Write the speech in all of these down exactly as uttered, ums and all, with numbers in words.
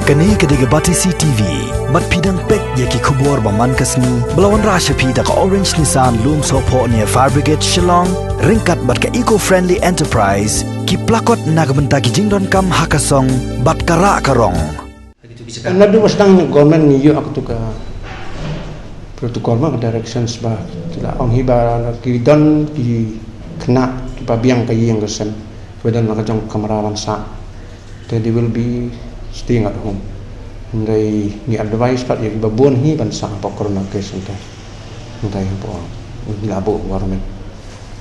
Kane ka dei ka Batesi T V. Bad phi dang peit ïa ki khubor ba man ka sngi ba la wanrah sha phi da ka Orange Nissan Lumsohphoh near Fire Brigade Shillong, ryngkat bad ka Eco Friendly Enterprise, ki plakot na ka bynta ki jingdonkam ha ka song bad ka rah ka rong. Naduh ba sdang government ngi ïoh ïa katu ka protocol, ma ka directions ba ki la ong hi ba ki don ki khynnah kiba biang ka ïing ka sem, kiba don la ka jong kamra ban sah, te they will be staying at home. Hynrei ngi advise pat ïa kiba bun hi ban sah hapoh Corona Care Center. Hynrei hapoh ngi la buh government.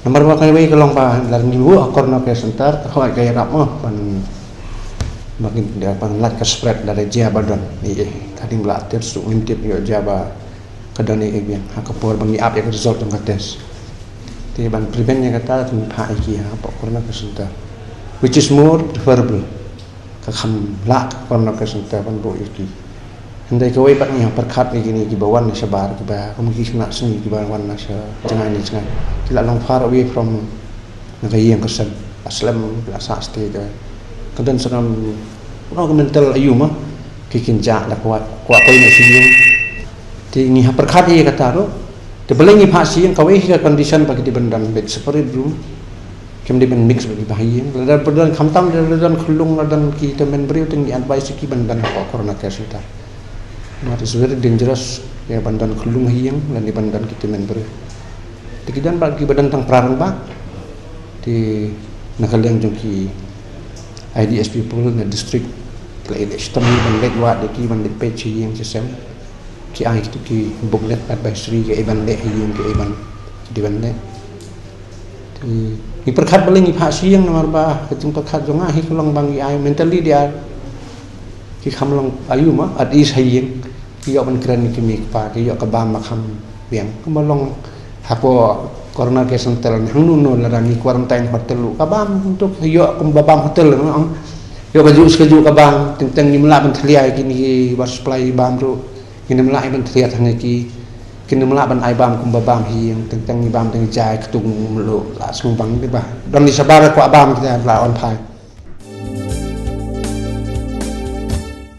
Namar ba kawei ka long ba lada ngi buh ha Corona Care Center, ka hoi ka ïarap mo ban, ba ngin da ban lait ka spread lada jia ba don. Ïa, hadien ba la tip suk ngim tip ïoh jia ba ka don ïa biang ha ka por ba ngi ap ïa ka result jong ka test. Te ban prevent ïa kata, te ngi phah ïa ki hapoh Corona Care Center, which is more preferable. Ka kham lah ka Corona Care Center ban buh ïa ki. Hynrei kawei pat ngi hap pyrkhat ïa kine kiba wan na shabar, kiba kum ki khynnah sngi kiba wan na sha jngai ne jngai, ki la long far away from na ka ïing ka sem, la slem, la sah stay da ka don sa kam, no, ka mental aïu ma, ki kin jah da kwah, kwah poi na sha ïing. Te ngi hap pyrkhat ïa kata ruh. Te balei ngi phah sha ïing, kawei hi ka condition ba ki dei ban don bad separate room. Kim dei ban mix bad kiba ha ïing. Lada ba don, khamtam lada don khyllung, lada don ki tymmen briew, te ngi advise ki ban don hapoh Corona Care Center. That is very dangerous. Ïa ban don khyllung ha ïing lane ban don ki tymmen briew. Te ki don bad kiba don tang phra rangbah. Te na ka liang jong ki I D S people na district, ki la ïaleh shitom ban leit wad ïa ki ban leit peit sha ïing sha sem. Ki ai kitu ki booklet advisory, ki ai ban leh ha ïing, ki ai ban, ki dei ban leh. Te ngi pyrkhat balei ngi phah sha ïing, namar ba ka jingpyrkhat jong nga hi ka long ba ngi ai mentally, they are, ki kham long aïu ma, at ease ha ïing. Ki ïoh ban kren ki mei ki pa, ki ïoh ka bam ba kham biang. Kumba long hapoh Corona Care Center ne hangno hangno, lada ngi quarantine hotel ruh, ka bam tu ïoh kumba bam hotel, no? Ïoh kajuh shi kajuh ka bam, teng teng ngim lah ban thlia ïa kine kiba supply bam ruh. Ngim lah ban thlia tang ïa ki, ngim lah ban ai bam kumba bam ha ïing, teng teng ngi bam teng jai ktung mluh, la sngewbang dei ba don ïa shabar kwah bam, kita la wan phai.